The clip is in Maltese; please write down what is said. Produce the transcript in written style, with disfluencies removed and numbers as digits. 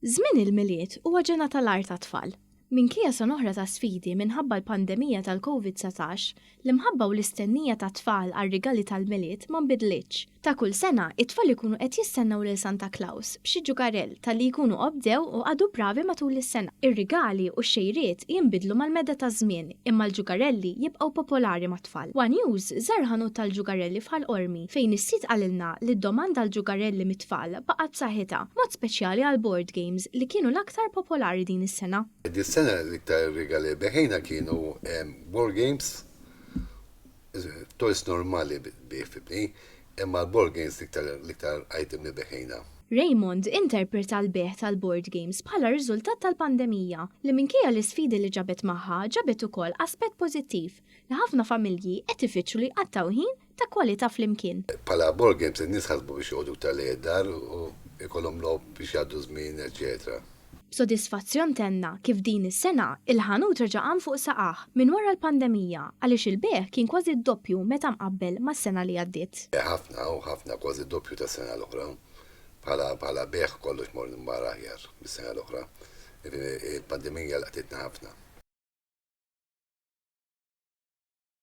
Żmien il-Milied huwa ġenna tal-art għat-tfal. Minkejja sena oħra ta' sfidi minħabba l-pandemija tal-Covid 19, l-imħabba u l-istennija tat-tfal għar-rigali tal-Milied ma nbidlitx. Ta' kull sena, it-tfal ikunu qed jistennew lil Santa Klaws b'xi ġugarell talli jkunu obdew u qagħdu bravi matul is-sena. Ir-rigali u x-xejriet jinbidlu mal-medda taż-żmien imma l-ġugarelli jibqgħu popolari mat-tfal. One News żar ħanut tal-ġugarelli f'Ħal Qormi fejn is-sid qalilna li d-domanda għall-ġugarelli mit-tfal baqgħet b'saħħitha, b'mod speċjali għall-board games li kienu l-aktar popolari din is-sena. Dis-sena l-iktar rigali li beħejna kienu board games, Toys normali bifibni, imma l-board games l-iktar item li beħejna. Raymond interpreta l-bejgħ tal-board games bħala riżultat tal-pandemija, li minkejja l-isfidi li ġabet magħha, ġabet ukoll aspett pożittiv li ħafna familji qed ifittxu li jqattgħu ħin ta' kwalità flimkien. Bħala board games in-nies ħasbu biex joqogħdu iktar lejn id-dar u jkollhom logħob biex jgħaddu ż-żmien eċċetera. B'sodisfazzjon tenna kif din is-sena il-ħanut reġa' qam fuq saqajh minn wara l-pandemija għaliex il-bejgħ kien kważi d-doppju meta mqabbel mas-sena li għaddiet. Ħafna u ħafna, kważi d-doppju tas-sena l-oħra. Bħala bħala bejgħ kollox mar aħjar mis-sena l-oħra. Jiġifieri il-pandemija laqtitna ħafna.